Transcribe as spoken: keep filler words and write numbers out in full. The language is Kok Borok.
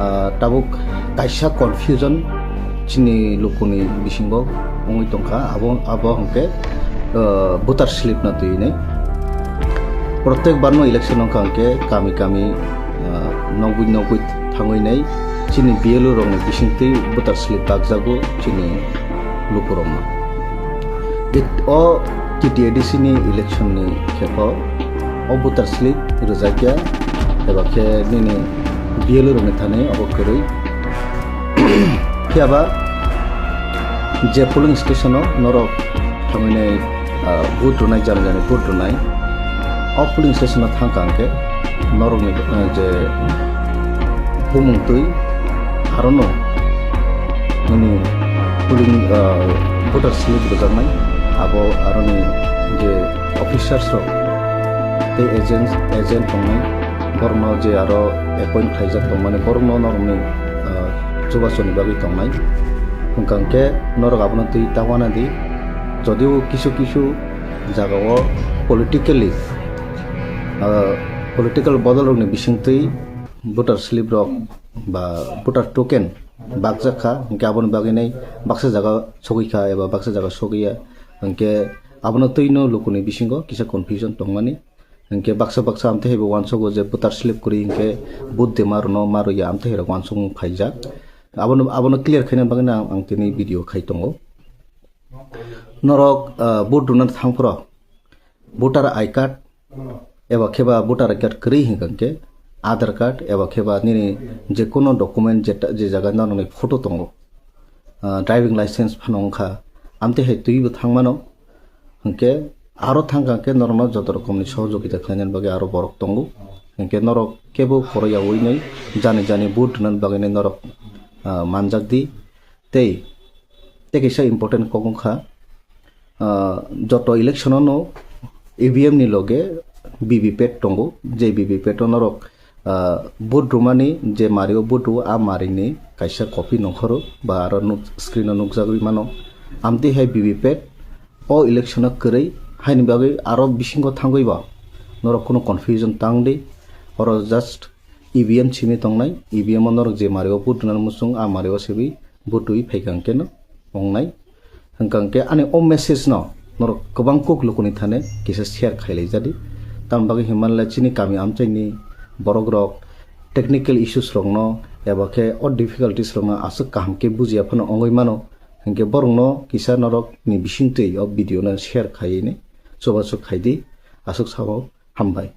Ah, tabuk kaisa confusion chini lukuni bisingo wngwi tongkha, abo, abo hwnkhe, ah, voter slip no twi hinwi. Protek barno election wngkha hwnkhe kami kami, ah, nogwi nogwi thangwi nai chini B L O rokni bisingtwi voter slip bakjago chini lukurokno. It-, o T T A D C ni election ni khepo o voter slip rwjakya, eba khe nini B L O rokni thani obo kwrwi. Phiyaba je polling station o norok thangwi nai, ah, vote rwnai, jani jani vote rwnai, o polling station o thangkha hwnkhe norokni, ah, je bumung twi arono nini polling, ah, voter slip rwjaknai, abo aroni je officers rok tei agents, agent tongnai, borokno je aro appoint khlaijak tongmani, borokno norokni, ah, chubasoni bagwi tongnai. Hwnkha hwnkhe norok abono twi ta uanadi, jodio kisu kisu jagao politically, ah, political bodol rokni bisingtwi voter slip rok ba voter token bakjak kha, hwnkhe aboni bagwi nai baksa jaga sogwi kha eba baksa jaga sogwi ya, hwnkhe abono twino lukuni bisingo kisa confusion tongmani. Hwnkhe baksa baksa amtwi hai bo uansugo je voter slip kwrwi hwnkhe vote de ma rwno ma rwya, amtwi hai rok uansukmung phaijak. Abono, abono clear khaina bagwi no ang, ang tini video khai tongo. Norok, ah, vote rwna thang phuru voter I card eba khe ba voter I card kwrwi hwnkha hwnkhe Aadhaar card eba khe ba nini je kono document je ta-, je jaga norokni photo tongo, ah, driving license phano wngkha, amtwi hai twibo thang mano. Hwnkhe aro thangkha hwnkhe norokno joto rokomni sohojogita khlainani bagwi aro borok tongo. Hwnkhe norok kebo khoro yaui nai jani jani vote rwnani bagwi nai norok, ah, manjak di. Tei, tei kaisa important kok wngkha, ah, joto election-o no E V M ni loge V V P A T tongo, je V V P A T-o norok, ah, vote rwmani je mari-o vote rwo, a marini kaisa copy nongkhoro ba aro nuk-, screen-o nukjagwi mano. Amtwi hai V V P A T o election-o kwrwi, haini bagwi aro bisingo thangwi ba norok kunu confusion tang di, oro just E V M simi tongnai, E V M o norok je mari-o vote rwnani muchung, a mari-o sibwi vote rwi phaikha hwnkhe no wngnai. Hwnkha hwnkhe ani o message no norok kwbang kuk lukuni thani kisa share khailai jadi. Tamoni bagwi hinmale chini kami amchaini borok rok technical issues rokno eba khe o difficulties rokno aswk kaham khe bujiya phano wngwi mano. Hwnkhe borokno kisa norok ni bisingtwi o video no share khaiwi ni chubachu khaidi. Aswk sao, hambai.